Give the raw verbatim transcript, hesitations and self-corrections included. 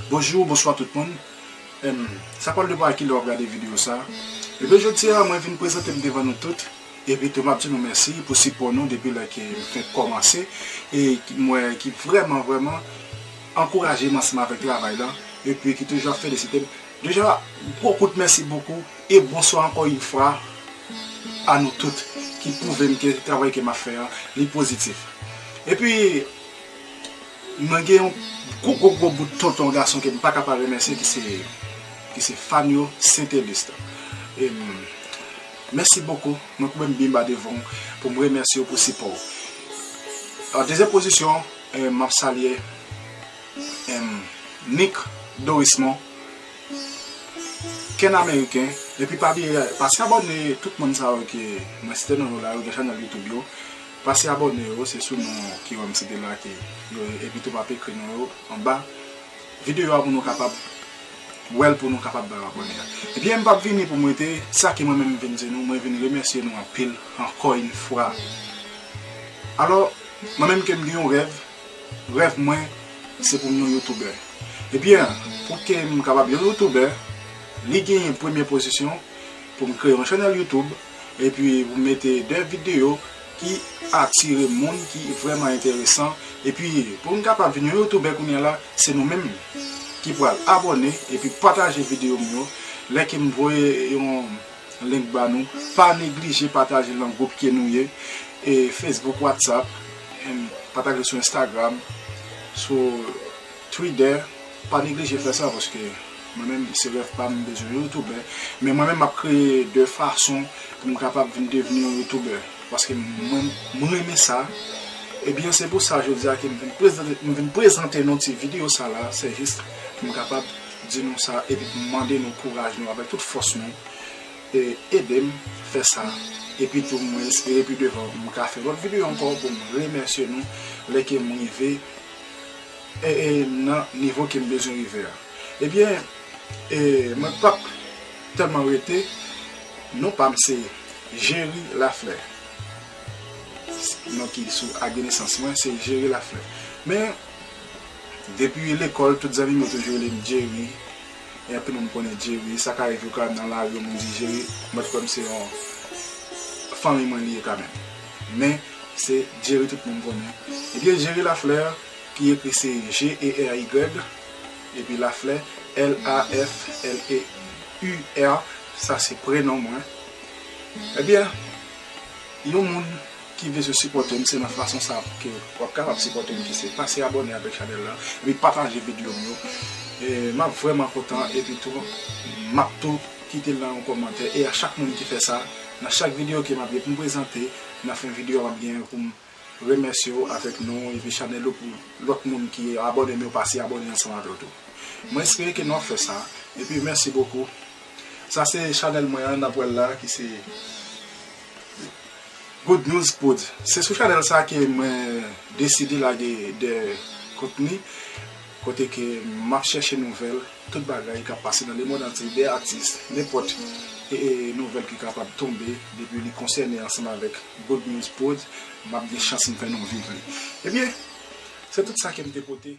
Bonjou, bonswa tout moun. Em, sa pral depann a kilè w ap gade videyo sa. Ebyen, jodi a, mwen vin prezante m devan nou tout. Epi tou, m ap di nou mèsi pou sipò nou depi lè ke m fenk kòmanse. E ki, m wè ki vrèman, vrèman ankouraje m ansanm avèk travay la. Epi ki toujou ap felisite m. Deja, gwo kout mèsi bokou. E bonswa ankò yon fwa a nou tout ki pwouve m ke travay ke m ap fè a, li pozitif. Epi, mwen gen yon gwo, gwo, gwo bout tonton gason ke m pa ka pa remèsye, ki se, ki se Fanyo Saintelus. E, m, mèsi bokou. Mwen koube m byen ba devan w pou m remèsye w pou sipò w. An dezyèm pozisyon, e, m ap salye, em, Nick Dorismond, Ken Ameriken, epi pa bliye, pase abòne tout moun sa yo ke mwen site non yo la, yo gen chanèl YouTube yo. Pase abòne yo, se sou non ki wè m site la ke yo ye, epi tou m ap ekri non yo anba videyo a pou nou kapab wè l, pou nou kapab ba yo abòne a. Ebyen, m p ap vini pou m rete, sa ke mwen menm m vin di nou, mwen vin remèsye nou anpil, ankò yon fwa. Alò, mwen menm ke m gen yon rèv, rèv mwen, se pou m yon youtubè. Ebyen, pou ke m kapab yon youtubè, li genyen premye pozisyon pou m kreye yon chanèl YouTube, epi pou m mete de videyo ki atire moun, ki vrèman enteresan. Epi, pou m kapab vin yon youtubè kounye a la, se nou menm ki pral abòne epi pataje videyo m yo. Lè ke m voye yon link ba nou, pa neglije pataje l nan gwoup ke nou ye, e Facebook, WhatsApp, em, pataje l sou Instagram, sou Twitter. Pa neglije fè sa, paske mwen menm, se rèv pa m, m bezwen yon youtubè. Men mwen menm, m ap kreye de fason pou m kapab vin devni yon youtubè. Paske mwen, mwen renmen sa. Ebyen, se pou sa, jodi a, ke m vin prezante, m vin prezante nou ti videyo sa la, se jis pou m kapab di nou sa, epi pou m mande nou kouraj nou avèk tout fòs nou, e ede m fè sa. Epi tou, mwen espere pi devan, m ka fè lòt videyo ankò pou m remèsye nou lè ke m rive, e, e nan nivo ke m bezwen rive a. Ebyen, e, mwen p ap tèlman rete, non pa m se Jerry Lafleur. Non ki sou akt de nesans mwen, se Jerry Lafleur. Men, depi lekòl, tout zanmi m yo toujou rele m Jerry. E anpil moun konnen Jerry. Sa ka rive w ka nan lari, yon moun di Jerry, mwen t kwè m se yon fanmi mwen li ye kanmenm. Men, se Jerry tout moun konnen. Ebyen, Jerry Lafleur, ki ekri se G E R Y, epi Lafleur, L A F L E U R, sa se prenon mwen. Ebyen, yon moun ki bezwen sipòte m, se nan fason sa ke w ap kapab sipòte m, ki se pase abòne avèk chanèl la, epi pataje videyo m yo. E, m ap vrèman kontan, epi tou, m ap tou kite l nan yon kòmantè. E a chak moun ki fè sa, nan chak videyo ke m ap gen pou m prezante, nan fen videyo a, m ap gen pou m remèsye w avèk non, epi chanèl ou pou lòt moun ki abòne m yo pase abòne ansanm avè w tou. Mwen espere ke nou ap fè sa, epi mèsi bokou. Sa se chanèl mwen an, n ap wè l la, ki se Good News Prod. Se sou chanèl sa ke mwen deside lage de kontni, kote ke m ap chèche nouvèl, tout bagay k ap pase nan lemonn antye, de atis, nenpòt, e, e, nouvèl ki kapab tonbe, depi li konsène ansanm avèk Good News Prod, m ap gen chans m fè nou viv li. Ebyen, se tout sa ke m te pote.